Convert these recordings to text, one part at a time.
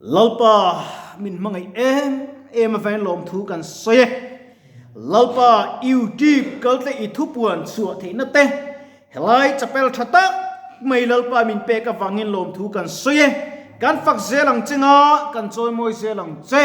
Lalpa min hmangaih em em avangin lawmthu kan sawi e. Lalpa YouTube kaltle i thupuan chhuah theihna te, helai chapel tha tak mai Lalpa min pek avangin lawmthu kan sawi e. Kan fak zel ang che nga, kan chawimawi zel ang che.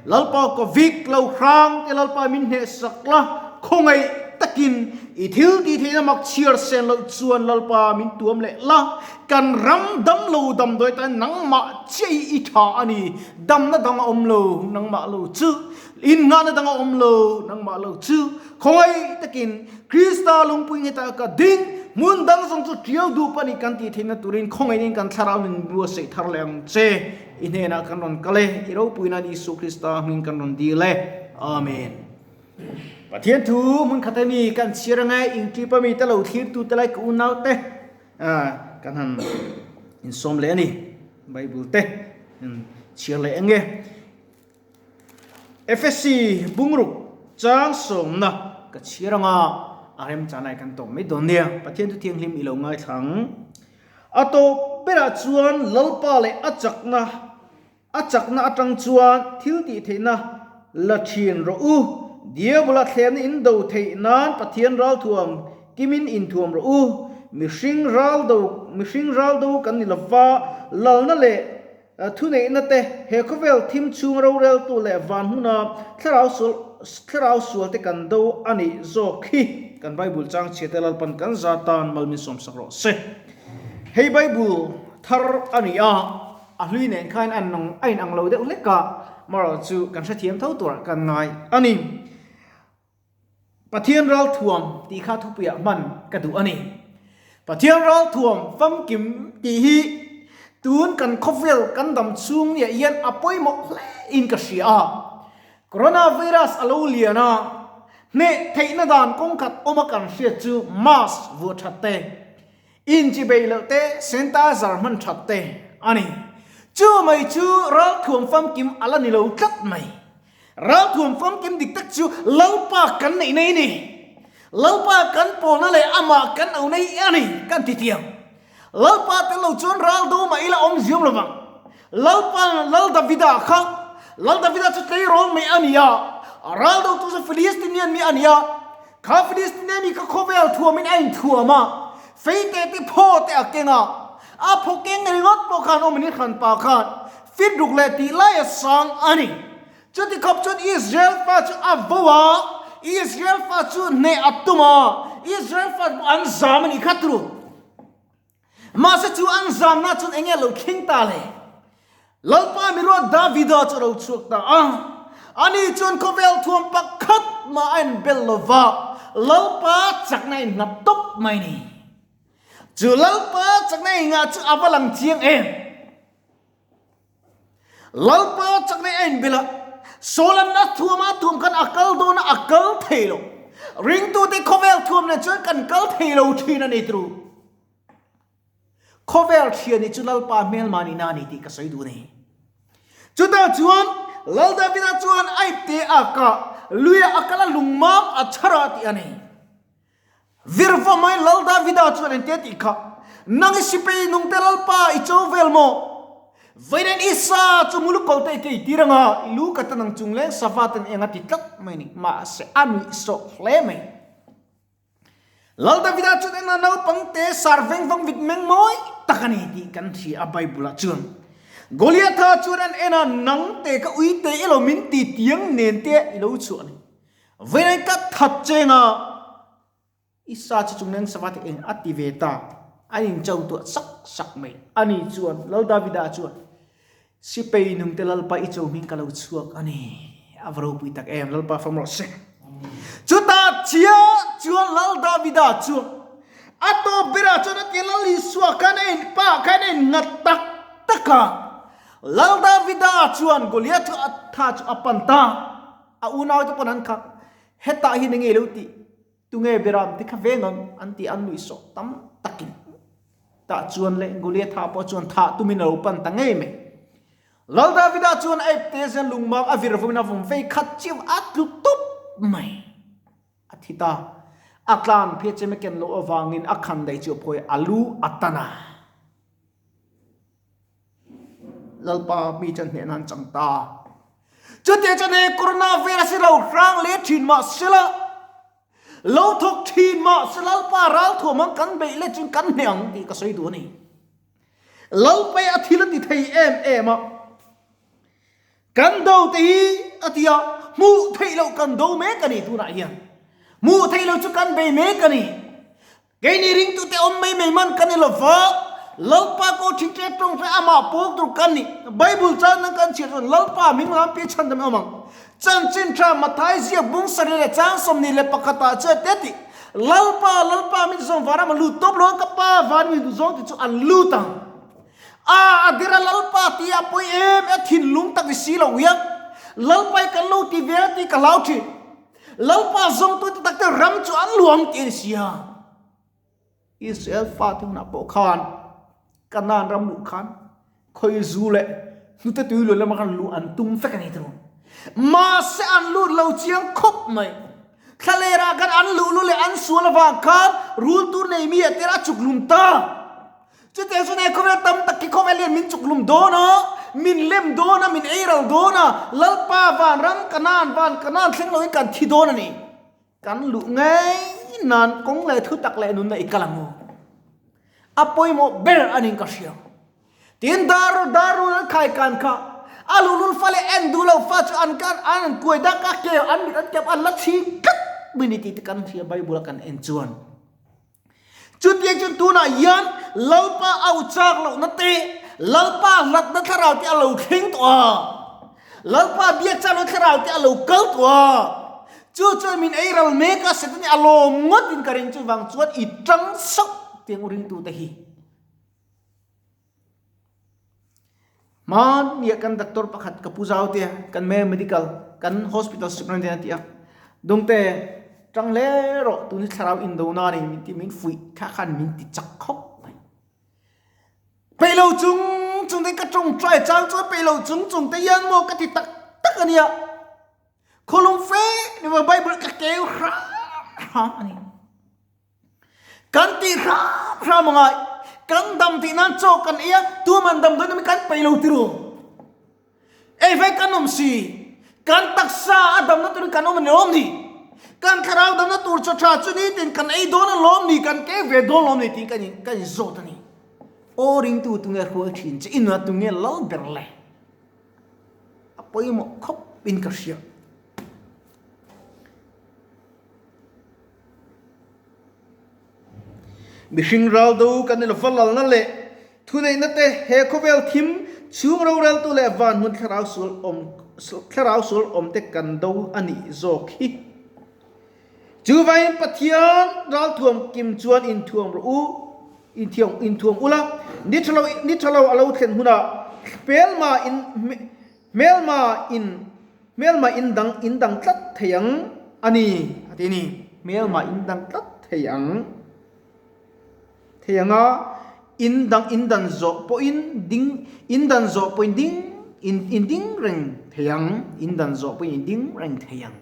Lalpa Covid lo hrang te Lalpa min hnehsak la, khawngaih takin i thil tih theihna mak chhiar sen loh chuan Lalpa min tuam leh la, kan ram dam lo damdawi tan nangmah chiah hi i tha a ni, damna dang a awm lo nangmah lo chu, innghahna dang a awm lo nangmah lo chu, khawngaih takin Krista lungpui nghetah ka ding, hmun dang zawng chu tiau duh pahnih kan tih theihna turin khawngaihin kan thlarau nun buatsaih thar leh ang che. I hnenah kan rawn kal e, i ropui nan Isu Krista hming kan rawn dil e. Amen. Pathian thu hmun khat ami kan chhiar anga ingṭip ami te lo thlir tu te lai ka unau te kan han insawm leh a ni. Bible te chhiar leh enge. Efesi bungruk chang sawmna ka chhiar anga a remchanai kan tawp mai dawn nia. Pathian thu thianghlim i lo ngaithla ang. A tawp berah chuan Lalpa leh a chakna, a chakna atang chuan thil tih theihna la thin rawh u. Diabola thlemna in do theih nan Pathian ralthuam kimin inthuam rawh u. Mihring ral do, mihring ral do kan ni lova, lalna leh thuneihna te, he khawvel thim chhung roreltu leh van hmuna thlarau sual, thlarau sual te kan do a nih zawk hi kan Bible chang chhia te Lalpan kan za tan mal min sawmsak rawh se. Hei Bible thar a ni a, a hlui nen khan a nung a inang lo deuh hlek a, marawh chu kan hrethiam tho turah kan ngai a ni. Pathian ralthuam tih kha thupuiah hman ka duh a ni. Pathian ralthuam famkim tih hi tun kan khawvel kan dam chhung niah hian a pawimawh hle in ka hria a. Coronavirus a lo lian a, hneh theihna dan kawng khat awma kan hriat chu mask vuah that te, inchibei loh te, sanitizer hman that te a ni. Chu mai chu ralthuam famkim a la ni lo tlat mai. Ralthuam famkim dik tak chu Lalpa kan neih nei ni. Lalpa kan pawlna leh amah kan au nei a ni kan ti tiang. Lalpa tel lo chuan ral do mah ila awm ziam lovang. Lalpa Lal Davida kha Lal Davida chu tleirawl mai a ni a, ral do tu chu Philistinian mi a ni a. Kha Philistinian mi kha khawvel thuamin a inthuam a, feite te phaw te a keng a. A phaw keng ringawt pawh khan awm in hranpa khan Fit ruk leh tih lai a sang a ni. Chuti khawp chuan Israel fa chu a vo a, Israel fa chu hneh a tum a, Israel fa pawh an zam a nih kha turu. Mahse chu an zamna chuan eng nge lo thleng ta le? Lalpa miruat Davida chu a lo chhuak ta a, ani chuan khawvel thuam pakhat mah a inbel lo va, Lalpa chakna a innghat tawp mai ni. Chu Lalpa chakna engah chu a va lang chiang em? Lalpa chakna a inbel a, Saul-an a thuam a thuam khan a kal dawn a, a kal thei lo. Ringtute khawvel thuam nen chuan kan kal thei lo thin a ni tru. Khawvel thian hi chu Lalpa hmelma nihna a ni tih ka sawi duh a ni. Chutah chuan Lal Davida chuan a ipte a kah, luiah a kal a lungmam a chhar a tih a ni. Virva mai Lal Davida chuan engtia tih kha, Nang i sipei nung te Lalpa i cho vel maw? Veiren Isa chu mulu kawlte i kei tir anga, i lu ka tan ang chung leng sava ten eng a ti tlat mai ni, mahse a nuih sawh hle mai. Lal Davida chuan engah naupang te sar veng vang vit meng mawi tak a ni tih kan hria a Bible ah chuan. Goliatha chuan an en a, Nang te ka ui te ilo min ti tiang nen te i lo chhuah a ni. Vei ka that cheng a, i sa chu chung leng sava te eng a ti ve ta, an in cho tuah sak sak mai. Ani chuan, Lal Davida chuan, Sipei nung te Lalpa i cho hming ka lo chhuak a ni. A va ropui tak em, Lalpa fam rawh se. Chutah chiah chuan Lal Davida chuan a tawp berah chuan a ti Lal Isua khan a in pa khan a in nghat tak tak a. Lal Davida chuan Goliath chu a tha chu a pan ta. A unau te pawn an khak, Hetah hian enge lo tih? Tunge Biram ti kha veng ang? an ti an nuihsawh tam takin. Tah chuan leh Goliatha pawh chuan thah tumin a lo pan ta ngei mai. Lal Davida chuan a ipte zen lungmang a vir vawin a vawm vei khat chiu a tlu tup mai. A thi ta. A tlan phia chem a ken loh avangin a khan daih chu a phawi a lu a tan a. Lalpa mi chuan hnehna an chang ta. Chutiang chuan he Corona virus hi lo hrang leh thin mah sela, lo thawk thin mah se Lalpa ralthuam ang kan beih leh chuan kan hneh ang tih ka sawi duh a ni. Lalpa hi a thil a ti thei em em a. Kan do te hi a ti a, hmuh theih loh kan do mek a ni tunah hian. Hmuh theih loh chu kan bei mek a ni. Keini ringtute awm mai mai man kan ni lo va, Lalpa ko thingṭe tawngṭai amah pawk tur kan ni. Bible chan nan kan chhiar chuan Lalpa hming lampi chhan dam awm ang. Chanchin ṭha Mathai ziak bung sarih leh chang 21 ah chuan te ti, Lalpa, Lalpa min zawng vanram a lut tawp lo ang, ka Pa van mi duh zawng ti chu an lut ang. A, a dira Lalpa ti a pawi em e, thinlung tak ni si lo hian Lalpa hi kan lo ti ve a tih ka hlau ṭhin. Lalpa zawngtu te takte ram chu an luang ti a ni sia. Israel fate hunah pawh khan Kanaan ram luh khan khawi zu leh hnute tui luan lama khan luh an tum vek a ni tiraw. Mahse an lut lo chiang khawp mai. Thlalerah khan an luh lu leh an sual avang khan rul tur nei mi a tel a chuk lum ta. Chutiang chuan he khawvel tam tak hi khawvel hian min chuklum dawn a, min lem dawn a, min eiral dawn a, Lalpa vanram Kanaan van Kanaan thleng loin kan thi dawn a ni. Kan luh ngei nan kawng leh thu tak leh nunna i kal ang u. A pawimawh ber a niin ka hria. Tin dar darul an khai kan kha a luhlul fa leh en duh lo fa chu an kan an kuai dak a ke an mit an kep an la chhing tlat mai ni tih te kan hria Bible a kan en chuan. Chutiang chuan tunah hian Lalpa au chak lohna te, Lalpa hlatna thlarau te a lo thleng tawh a. Lalpa biak chak lohna thlarau te a lo kal tawh a. Chu chuan min ei ral mek a, Satan hi a lawm ngawt in ka ring chuvang chuan i tang sauh tiang u ringtute hi. Hmanniah kan doctor pakhat ka pu zau te kan me medical kan hospital superintendent a ti a, Dungte tang hle rawh tun hi thlarau indo na a ni min ti min fuih kha khan min ti chak khawp mai. Peih lo chung chung te ka tawngtai chang chuan peih lo chung chung te hian maw ka ti tak tak a nia. Khawlung fe ni maw Bible ka keu hram hram a ni. Kan tih hram hram a ngai. Kan dam tih nan chaw kan ei a, tuman damdawi namin kan peih lo tirh u. Ei vek kan awm si. Kan taksa a damna turin kan awm a ni lawm ni? Kan thlarau damna tur chaw tha chu nitin kan ei dawn a lawm ni? Kan keng ve dawn lawm ni? Tiin kan in kan inzawt a ni. Aw ringtu tunge hruai thin che inah tunge lal ber le? A pawimawh khawp in ka hria. Mihring raldo kan ilo va lalna leh thuneihna te he khawvel thim chhung roreltu leh van hmun thlarau sual awm thlarau sual awm te kan do a nih zawk hi. Chuvangin Pathian ralthuam kim chuan inthuam rawh u, inthiam inthuam ula, ni tha lo ni tha lo a lo thlen hunah hmelma in hmelma in Hmelma in dang in dang tlat thei ang a ni, a ti a ni. Hmelma in dang tlat thei ang thei ang a, in dang in dan zawh pawhin ding in dan zawh pawhin ding in in ding reng thei ang, in dan zawh pawhin in ding reng thei ang.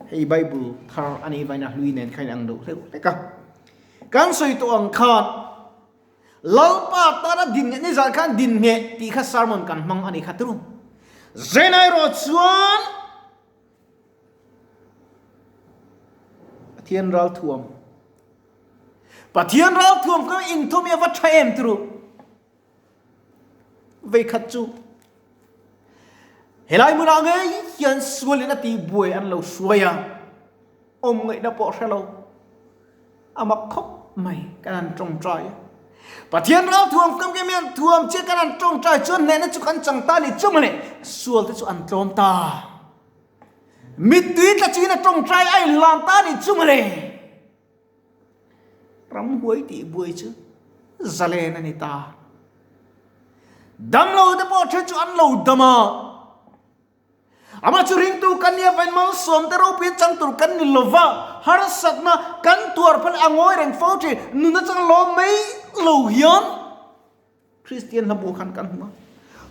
Hei Bible thar a nih vaina hlui nen kha in ang deuh hleuh hlek a. Kan sawi tawh ang khan Lalpa tana din ngheh nizan khan din ngheh tih kha sermon kan hmang a ni kha turu. Zenai erawh chuan Pathian ralthuam Pathian ralthuam kha inthawm hi a va tha em turu. Veikhat chu helai hmunah ngei hian sualin a tihbuai an lo hruai a, awm ngaihna pawh hre lo. A mak khawp mai kan han tawngtai a. Pathian ral thuam kam ke mian thuam che kan han tawngtai chuan hnehna chu kan chang ta ni chu mawle sual te chu an tlawm ta. Mittui tla chuin a tawngtai a inhlan ta ni chu mawle. Ramhuai tih buai chu zalen a ni ta. Damlo te pawh then chu an lo dam a. Amah chu ringtu kan nia vain malsawm te ropui chang tur kan ni lova, harsatna kan tuar phal a ngawi reng fo thin, nuna chang lawm mai lo hian Kristian hlabu khan kan hmu a.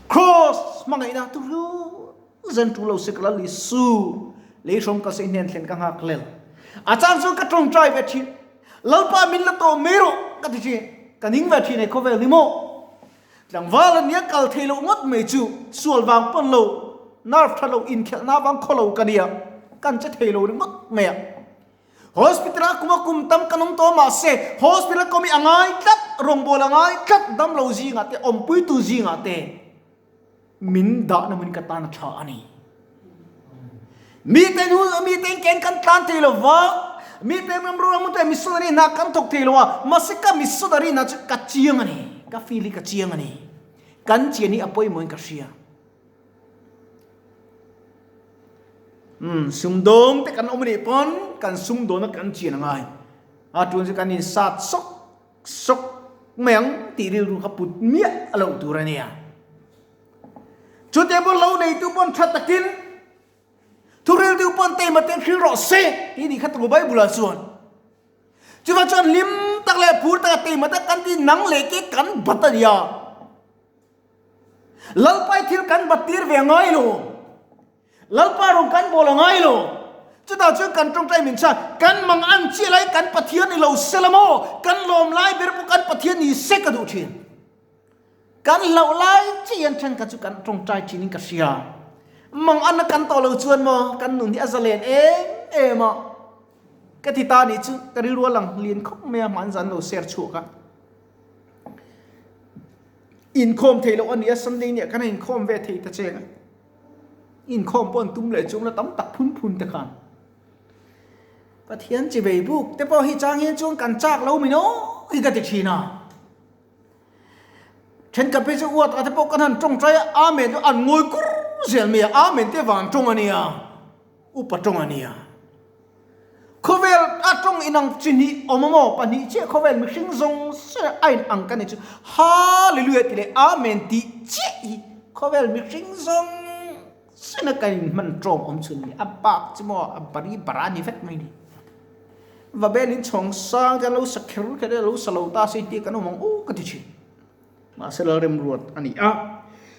Kraws hmangaihna tu hlu zen tu lo se ka lal Isu lei hrawm ka sei hnen thlen ka nghak lel. A chang chu ka tawngtai ve thin, Lalpa min la tawh mai rawh ka ti thin, ka ning ve thin e khawvel ni maw? Tlangval a nia kal thei loh ngawt mai chu sual vang pawn lo, nerve tha lo, inkhelhna vang khaw lo ka nia, kan che thei lo ringawt mai a. Hospital a kum a kum tam kan awm tawh mahse hospital a kawm hi a ngai tlat, rawngbâwl a ngai tlat, damlo zingah te, awmpuitu zingah te min dahna hmun ka tan a tha a ni. Mite nu mite ken kan tlan thei lo va, mite ram ram te missionary hna kan thawk thei lo a, mahse ka missionary hna chu ka chiang a ni, ka feel hi ka chiang a ni. Kan chian hi a pawimawhin ka hria. Umm sumdawng te kan awm anih pawn kan sumdawn a kan chian a ngai. A tun chu kan insat sawk sawk mai ang tih rilru kha put miah a loh tur a nia. Chutiang pawn lo neitu pawn tha takin thuhriltu pawn teima te hril rawh se tih nih kha turu Bible ah chuan. Chuvang chuan hlim tak leh phur taka teima tak kan ti nang leh ke kan bat a nia. Lalpai thil kan bat tir ve a ngai lo. Lalpa rawng kan bawl a ngai lo. Chutah chuan kan tawngtai min chhan, kan mang an chiah lai kan Pathian ni lo se la maw? Kan lawm lai ber pawh kan Pathian ni se ka duh thin. Kan hlauh lai chiah hian thenkhat chu kan tawngtai thin in ka hria. Mang an a kan tawh lo chuan maw kan nun hi a zalen em em a. Ka ti ta nih chu ka rilru a lang lian khawp mai a, hmanzan lo share chhuak a. Inkhawm theih loh a nia, Sunday nia kan inkhawm ve thei ta cheng a. Inkhawm pawh an tum leh chung la tam tak phun phun te khan. Pathian chi bei buk te pawh hi chang hian chuan kan chak lo min aw hi ka ti thin a. Thenkhat phei chu uat ah te pawh kan han tawngtai a, Amen chu an ngawi kur zel mai a, Amen te vang tawng a nia. Upa tawng a nia. Khawvel a tawng inang chi hnih awm a maw? Pahnih chiah khawvel mihring zawng zawng a inang ka ni chu Hallelujah tih leh Amen tih chiah hi khawvel mihring zawng zawng a kan inhman tawng awm chhun a ni. A bak chu maw a bari bara ni vek mai ni. Va belin chhawng sang te an lo sa kher kher a, lo sa lo ta se tih kan awm ang u ka ti thin. Mahse Lalremruat a ni a.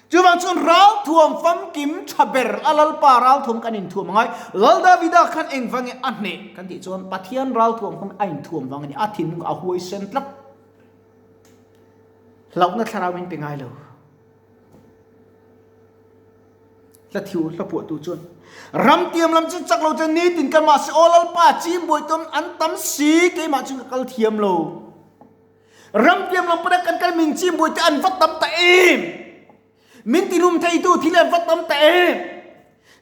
Chuvang chuan ralthuam famkim tha ber a Lalpa ralthuam kan inthuam a ngai. Lal Davida khan engvang nge a hneh kan tih chuan Pathian ralthuam khan a inthuam vang a ni. A thinlung a huaisen tlat. Hlauhna thlarau min pe ngai lo. Hla thiu hla phuahtu chuan ramtiam lam chu chak lo chuan nitin kan mahse aw Lalpa chimbuai tum an tam si keimah chu ka kal thiam lo. Ramtiam lam pawh kan kal min chim buai te an va tam ta em. Min ti lum thei tu thil an va tam ta em.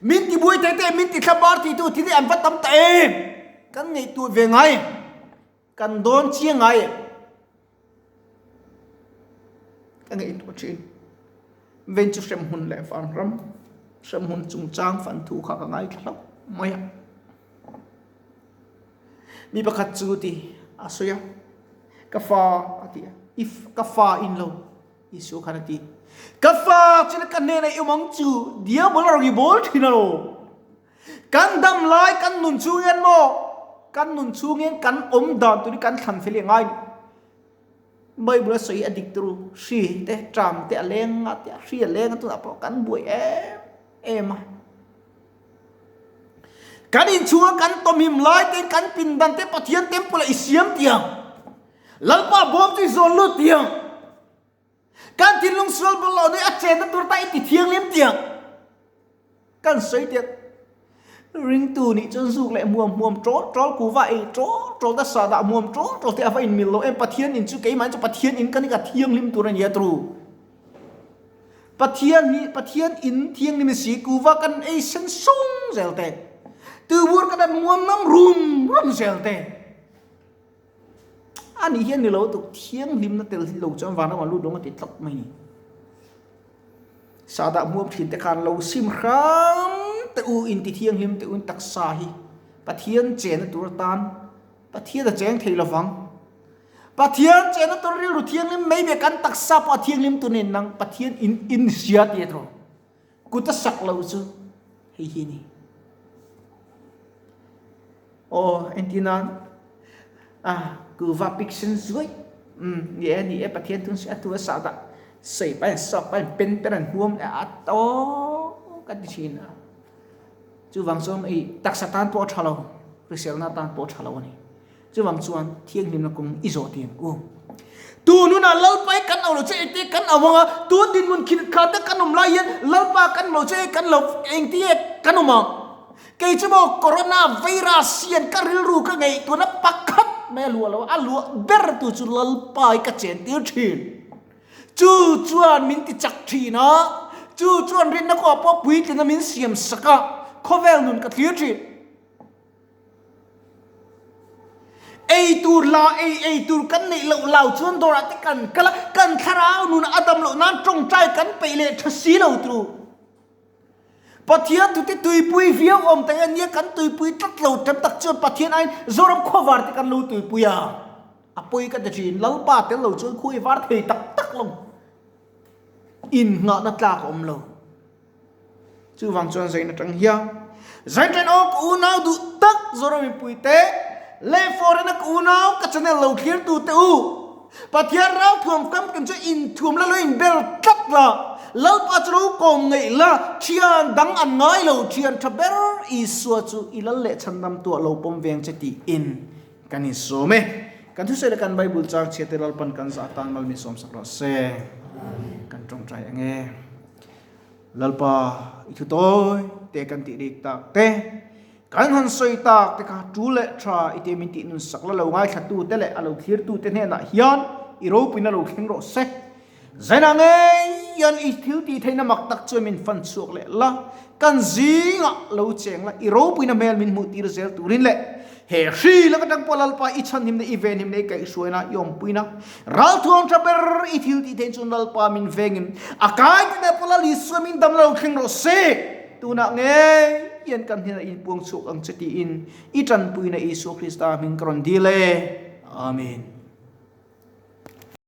Min ti buai thei te min ti thlabar thei tu thil an va tam ta em. Kan ngaihtuah ve ngai em. Kan dawn chiang ngai em. Ka ngaihtuah thin. Ven chu hremhmun leh vanram hremhmun chungchang fan thu kha ka ngaithla hlauh mai a. Mi pakhat chu ti a sawi a, Ka fa a ti a, If ka fa in lo, Isua khan a ti. Ka fa chuan ka hnenah i awm ang chu, diabol a rawn i bawl thin alawm. Kan dam lai kan nun chhung hian maw, kan nun chhung hian kan awm dan tur hi kan thlan fel i a ngai ni. Bible a sawi a dik turu, hri te, ṭam te a leng a tia, hri a leng a tunah pawh kan buai em em a. Kan inchhunga kan tawmhim lai te kan pindan te Pathian temple ah i siam tiang. Lalpa bawm chu i zawn lut tiang. Kan thinlung sual bawlh loh ni a chenna tur ta i ti thianghlim tiang. Kan sawi tiang. Ringtu nih chuan zuk leh hmuam hmuam ṭawl ṭawl kuva ei ṭawl ṭawl ta sahdah hmuam ṭawl ṭawl te a va inmil lo em Pathian in chu keimah in chu Pathian in ka ni ka thianghlim tur a ni a tru. Pathian hi Pathian in thianghlim a si, kuva kan ei sen sung zel te, tubur kan an muam nam rum rum zel te. Ani hian ni lo tuk thianghlimna tel hi lo chuan vanram an lut dawng a ti tlat mai ni. Sahdah muam thin te khan lo sim hram te u in ti thianghlim te u in taksa hi Pathian chena tur atan Pathian a cheng thei lovang. Pathian chena tur rilru thianghlim mai ve kan taksa pawh a thianghlim tu nen nang Pathian in in hria tih a tawh. Kut a sak lo chu hei hi ni. Aw entir nan a kuva pik sen zuai um ni e ni e Pathian thun a thu a sah dah sawi pahin sawk pahin pen pen an huam leh a tawk ka ti thin a. Chuvang chuan i taksa tan pawh a tha lo, hriselna tan pawh a tha lo a ni. Chuvang chuan thianghlimna kawng i zawh tiang u. Tun hunah Lalpa hi kan auh lo che engtin kan auh ang a, tun dinhmun khirh kha te kan awm lai hian Lalpa kan lo che kan lo engtin nge kan awm ang? Kei chu maw Corona virus hian ka rilru ka ngaihtuahna pakhat mai a luah lo a, a luah ber tu chu Lalpa hi ka chen tir thin. Chu chuan min ti chak thin a, chu chuan rinna kawngah pawh puitlina min siam sak a, khawvel nun ka thlir thin. Ei tur la ei ei tur kan neih loh lau chuan dawrah te kan kal a, kan thlarau nun a dam loh nan tawngtai kan peih leh tha si lo turu. Pathian tute tuipui viau awm tak a nia kan tuipui tlat lo tam tak chuan Pathian aiin Zoram khuavar te kan lo tuipui a, a pawi ka ti thin, Lalpa tel lo chuan khuai var thei tak tak lo, innghahna tlak a awm lo. Chuvang chuan Zain atang hian Zain ṭan aw ka unau duh tak Zoram mipui te leh foreign a ka unau ka channel lo thlir tu te u Pathian ralthuam kam kan chu inthuam la lo inbel tlat la Lalpa chu lo kawm ngeih la thian dang an ngai lo thian tha ber Isua chu i lal leh chhandam tuah lo pawm veng che tiin kan insawm e. Kan thusawi leh kan Bible chang chhia te Lalpan kan zah atan mal min sawmsak rawh se. Kan tawngtai ange. Lalpa, i thu tawi te kan tih rik tak te, kan han sawi tak te kha tu leh tha i te min tih nun sak la lo ngaithlatu te leh a lo thlirtu te hnenah hian i ropuina lo thleng rawh se. Zainah ngei hian i thil tih theihna mak tak chuan min fan chhuak leh la, kan zingah lo cheng la, i ropuina hmel min hmuh tir zel turin leh He hri lak atang pawh Lalpa i chhanhimna, i venhimna, i kaihhruaina, i awmpuina, ralthuam tha ber i thil tih theih chuan Lalpa min vengin a kai ti leh pawh Lal Isua min dam lo thleng rawh se. Tunah ngei hian kan hnenah inpuang chhuak ang che tiin i tanpuina Isua Krista hming ka rawn dil e. Amen.